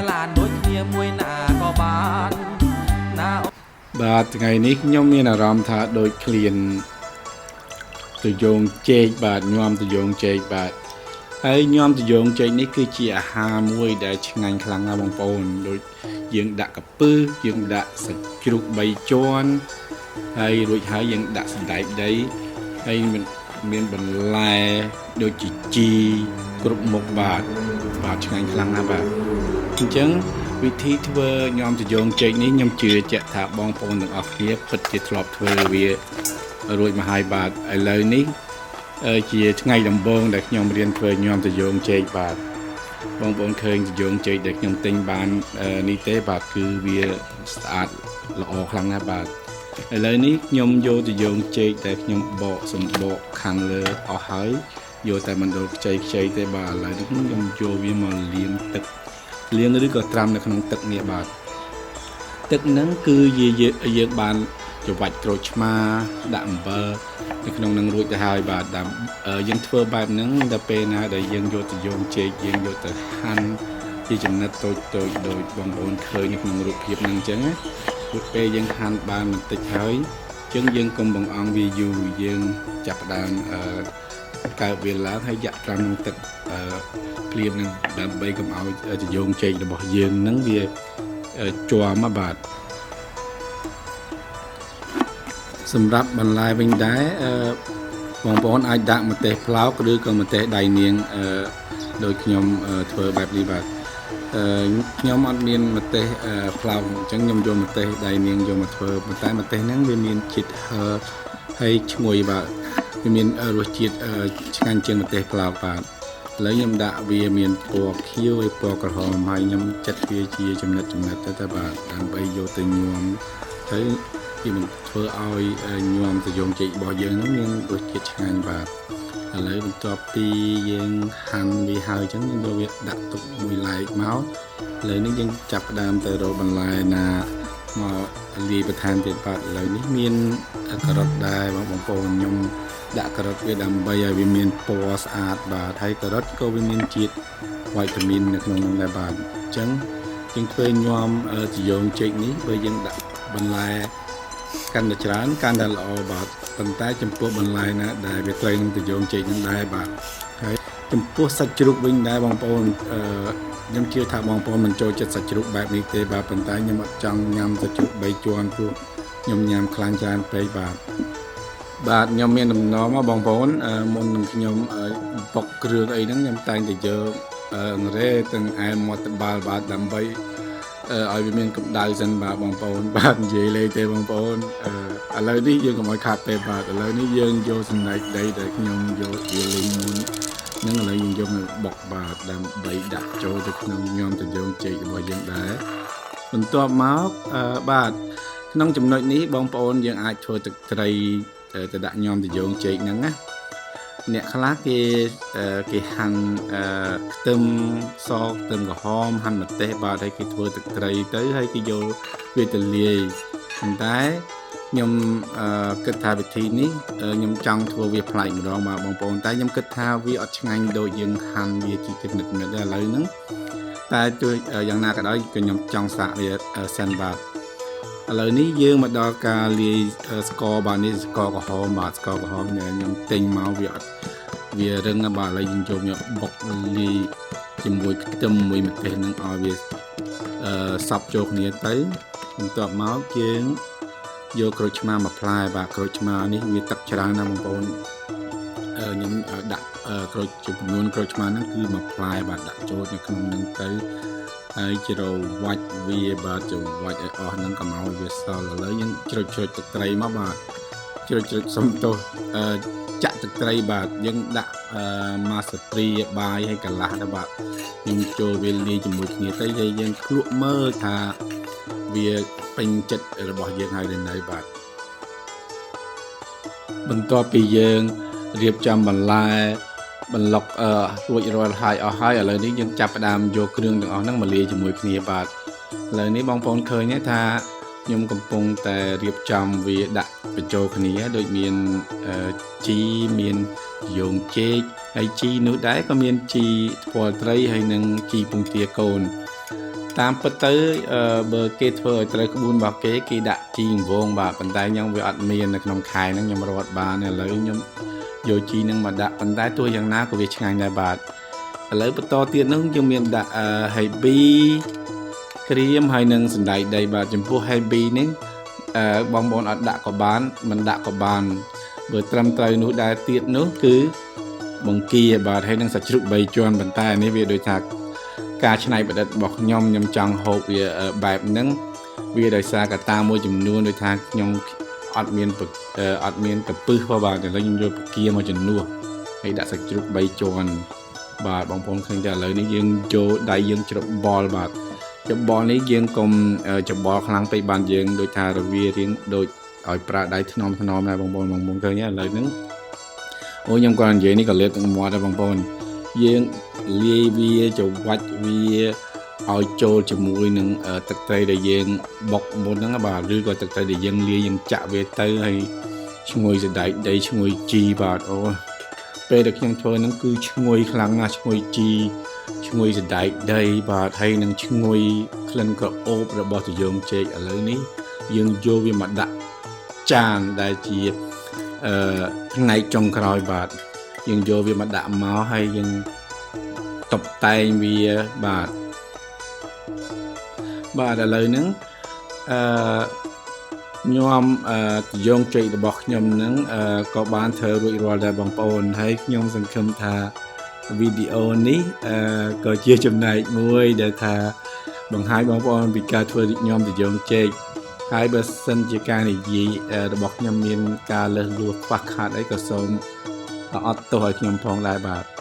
ឡានដូចគ្នាមួយណាក៏បានណា បាទថ្ងៃនេះខ្ញុំមានអារម្មណ៍ថាដូចឃ្លានត្រយូងចេកបាទញាំត្រយូងចេកបាទហើយញាំត្រយូងចេកនេះគឺជាអាហារមួយដែលឆ្ងាញ់ខ្លាំងណាស់បងប្អូនដូចយើងដាក់កាពឹសយើងដាក់សាច់ជ្រូក3ជាន់ហើយរួចហើយយើងដាក់សណ្តែកដីហើយមានបន្លែដូចជាជីគ្រប់មុខបាទបាទឆ្ងាញ់ខ្លាំងណាស់បាទអញ្ចឹងវិធីធ្វើញាំត្រយូងចេកនេះខ្ញុំជឿជាក់ថាបងប្អូនទាំងអស់គ្នាពិតជាធ្លាប់ធ្វើវារួចមកហើយបាទឥឡូវនេះជាថ្ងៃដំបូងដែលខ្ញុំរៀនធ្វើញាំត្រយូងចេកបាទបងប្អូនឃើញត្រយូងចេកដែលខ្ញុំទិញបាននេះទេបាទគឺវាស្អាតល្អខ្លាំងណាស់បាទឥឡូវនេះខ្ញុំយកត្រយូងចេកដែលខ្ញុំបកសម្បកខាងលើអស់ហើយយកតែមណ្ឌលខ្ចីខ្ចីទេបាទឥឡូវនេះខ្ញុំយកវាមកលាងទឹកលាងឬក៏ត្រាំនៅក្នុងទឹកនេះបាទទឹកហ្នឹងគឺយើងបានច្របាច់ក្រូចឆ្មាដាក់អំបិលនៅក្នុងនឹងរួចទៅហើយបាទតាមយើងធ្វើបែបហ្នឹងដល់ពេលណាដែលយើងយកទៅយងចេកយើងយកទៅហាន់ជាចំណិតតូចតូចដូចបងប្អូនឃើញនៅក្នុងរូបភាពហ្នឹងអញ្ចឹងណារួចពេលយើងហាន់បានបន្តិចហើយអញ្ចឹងយើងកុំបង្អង់វាយូរយើងចាប់ផ្ដើមកើបវាឡើងហើយយ៉ាក់ត្រាំក្នុងទឹកអឺភ្លាមនឹងដើម្បីកុំឲ្យត្រយងចេករបស់យើងហ្នឹងវាជាប់មកបាទសម្រាប់បន្លែវិញដែរអឺបងប្អូនអាចដាក់ម្ទេសប្លោកឬក៏ម្ទេសដៃនាងអឺដោយខ្ញុំធ្វើបែបនេះបាទអឺខ្ញុំអត់មានម្ទេសប្លោកអញ្ចឹងខ្ញុំយកម្ទេសដៃនាងយកមកធ្វើប៉ុន្តែម្ទេសហ្នឹងវាមានជាតិហឹរហើយឈ្ងុយបាទវាមានរសជាតិឆ្ងាញ់ជាងម្ទេសប្លោកបាទឥឡូវខ្ញុំដាក់វាមានពណ៌ខៀវហើយពណ៌ក្រហមហើយខ្ញុំចិតវាជាចំណិតចំណិតទៅទៅបាទដើម្បីយកទៅញាំទៅវានឹងធ្វើឲ្យញាំត្រយងចេករបស់យើងហ្នឹងមានរសជាតិឆ្ងាញ់បាទឥឡូវបន្ទាប់ពីយើងហាន់វាហើយអញ្ចឹងយើងយកវាដាក់ទុកមួយឡែកមកឥឡូវនេះយើងចាប់ផ្ដើមទៅរកបន្លែណាមកលាយបន្ថែមទៀតបាទឥឡូវនេះមានការ៉ុតដែរបងប្អូនខ្ញុំដាក់ការ៉ុតវាដើម្បីឲ្យវាមានពណ៌ស្អាតបាទហើយការ៉ុតក៏វាមានជាតិវីតាមីននៅក្នុងនោះដែរបាទអញ្ចឹងយើងធ្វើញាំត្រយងចេកនេះបើយើងដាក់បន្លែកាន់តែច្រើនកាន់តែល្អបាទប៉ុន្តែចំពោះបន្លែណាដែលវាត្រូវនឹងត្រយងចេកនឹងដែរបាទហើយចំពោះសាច់ជ្រូកវិញដែរបងប្អូនអឺខ្ញុំជឿថាបងប្អូនមិនចូលចិត្តសាច់ជ្រូកបែបនេះទេបាទប៉ុន្តែខ្ញុំអត់ចង់ញ៉ាំសាច់ជ្រូក3ជាន់ព្រោះខ្ញុំញ៉ាំខ្លាំងច្រើនពេកបាទបាទខ្ញុំមានដំណងមកបងប្អូនមុននឹងខ្ញុំបុកគ្រឿងអីហ្នឹងខ្ញុំតែងតែយកអង្រែទាំងអែមមាត់ត្បាល់បាទដើម្បីឲ្យវាមានកម្ដៅសិនបាទបងប្អូនបាទនិយាយលេងទេបងប្អូនឥឡូវនេះយើងកុំឲ្យខាត់ទេបាទឥឡូវនេះយើងយកចំណែកដីដែលខ្ញុំយកវាលេងមុននឹងឥឡូវយើងយកមកបុកបាទដើម្បីដាក់ចូលទៅក្នុងញាំត្រយងចេករបស់យើងដែរបន្ទាប់មកបាទក្នុងចំណុចនេះបងប្អូនយើងអាចធ្វើទឹកត្រីទៅដាក់ញាំត្រយងចេកហ្នឹងណាអ្នកខ្លះគេគេហាន់ខ្ទឹមសខ្ទឹមក្រហមហាន់ម្ទេសបាទហើយគេធ្វើទឹកត្រីទៅហើយគេយកវាទៅលាយប៉ុន្តែខ្ញុំគិតថាវិធីនេះខ្ញុំចង់ធ្វើវាប្លែកម្ដងបាទបងប្អូនតែខ្ញុំគិតថាវាអត់ឆ្ងាញ់ដូចយើងហាន់វាជាចំណិតៗដែរឥឡូវហ្នឹងតែជួយយ៉ាងណាក៏ដោយក៏ខ្ញុំចង់សាកវាសិនបាទឥឡូវនេះយើងមកដល់ការលាយស្ករបាទនេះស្ករក្រហមបាទស្ករក្រហមខ្ញុំទិញមកវាអត់វារឹងបាទឥឡូវយើងចូលមកបុកលាយជាមួយខ្ទឹមមួយម្ទេសហ្នឹងឲ្យវាសព្វចូលគ្នាទៅបន្ទាប់មកយើងយកក្រូចឆ្មាមួយផ្លែបាទក្រូចឆ្មានេះវាទឹកច្រើនណាស់បងប្អូនខ្ញុំដាក់ក្រូចចំនួនក្រូចឆ្មាហ្នឹងគឺមួយផ្លែបាទដាក់ចូលនៅក្នុងហ្នឹងទៅហើយជ្រវាច់វាបាទជ្រវាច់ឲ្យអស់ហ្នឹងកុំឲ្យវាសល់ឥឡូវយើងជ្រុចជ្រុចទឹកត្រីមកបាទជ្រុចជ្រុចសុំទោសអឺចាក់ទឹកត្រីបាទយើងដាក់អឺម៉ាស្ព្រីបាយហើយកន្លះដែរបាទខ្ញុំចូលវាលាយជាមួយគ្នាទៅហើយយើងភ្លក់មើលថាវាពេញចិត្តរបស់យើងហើយឬនៅបាទបន្ទាប់ពីយើងរៀបចំបន្លែបន្លុកអឺរួចរាល់ហើយអស់ហើយឥឡូវនេះយើងចាប់ផ្ដើមយកគ្រឿងទាំងអស់ហ្នឹងមកលាយជាមួយគ្នាបាទឥឡូវនេះបងប្អូនឃើញទេថាខ្ញុំកំពុងតែរៀបចំវាដាក់បញ្ចូលគ្នាដូចមានជីមានយងចេកហើយជីនោះដែរក៏មានជីថ្ពាល់ត្រីហើយនិងជីពងទាកូន តាមពិតទៅអឺបើគេធ្វើឲ្យត្រូវក្បួនរបស់គេគេដាក់ជីអង្វងបាទប៉ុន្តែខ្ញុំវាអត់មាននៅក្នុងខែហ្នឹងខ្ញុំរត់បានឥឡូវខ្ញុំយកជីហ្នឹងមកដាក់ប៉ុន្តែទោះយ៉ាងណាក៏វាឆ្ងាញ់ដែរបាទឥឡូវបន្តទៀតហ្នឹងយើងមានដាក់អឺ Heavy ក្រៀមហើយនឹងសណ្តែកដីបាទចំពោះ Heavy នេះអឺបងប្អូនអត់ដាក់ក៏បានមិនដាក់ក៏បានបើត្រឹមត្រូវនោះដែរទៀតនោះគឺបង្គាបាទហើយនឹងសាច់ជ្រូក3ជាន់ប៉ុន្តែអានេះវាដូចថាការច្នៃប្រឌិតរបស់ខ្ញុំខ្ញុំចង់ហូបវាបែបហ្នឹងវាដោយសារកត្តាមួយចំនួនដូចថាខ្ញុំអត់មានអត់មានកាពឹសផងបាទឥឡូវខ្ញុំយកបង្គាមកជំនួសហើយដាក់សាច់ជ្រូក3ជាន់បាទបងប្អូនឃើញតែឥឡូវនេះយើងចូលដៃយើងច្របល់បាទច្របល់នេះយើងកុំច្របល់ខ្លាំងពេកបានយើងដូចថារវារៀងដូចឲ្យប្រើដៃថ្នមថ្នមដែរបងប្អូនបងប្អូនឃើញទេឥឡូវហ្នឹងអូខ្ញុំគាត់និយាយនេះក៏លេបទាំងមាត់ដែរបងប្អូនយើងលាយវាច្របាច់វាឲ្យចូលជាមួយនឹងទឹកត្រីដែលយើងបុកមុនហ្នឹងបាទឬក៏ទឹកត្រីដែលយើងលាយយើងចាក់វាទៅហើយឈ្ងុយសណ្តែកដីឈ្ងុយជីបាទអូពេលដែលខ្ញុំធ្វើហ្នឹងគឺឈ្ងុយខ្លាំងណាស់ឈ្ងុយជីឈ្ងុយសណ្តែកដីបាទហើយនឹងឈ្ងុយក្លិនក្រអូបរបស់ត្រយងចេកឥឡូវនេះយើងយកវាមកដាក់ចានដែលជាអឺផ្នែកចុងក្រោយបាទយើងយកវាមកដាក់មកហើយយើងតុបតែងវាបាទបាទឥឡូវហ្នឹងអឺញោមអឺត្រយងចេករបស់ខ្ញុំហ្នឹងអឺក៏បានធ្វើរួចរាល់ដែរបងប្អូនហើយខ្ញុំសង្ឃឹមថាវីដេអូនេះអឺក៏ជាចំណែកមួយដែលថាបង្ហាញបងប្អូនពីការធ្វើញោមត្រយងចេកហើយបើសិនជាការនិយាយរបស់ខ្ញុំមានការលើសលួសខ្វះខាតអីក៏សូមអត់ទោសឲ្យខ្ញុំផងដែរបាទ។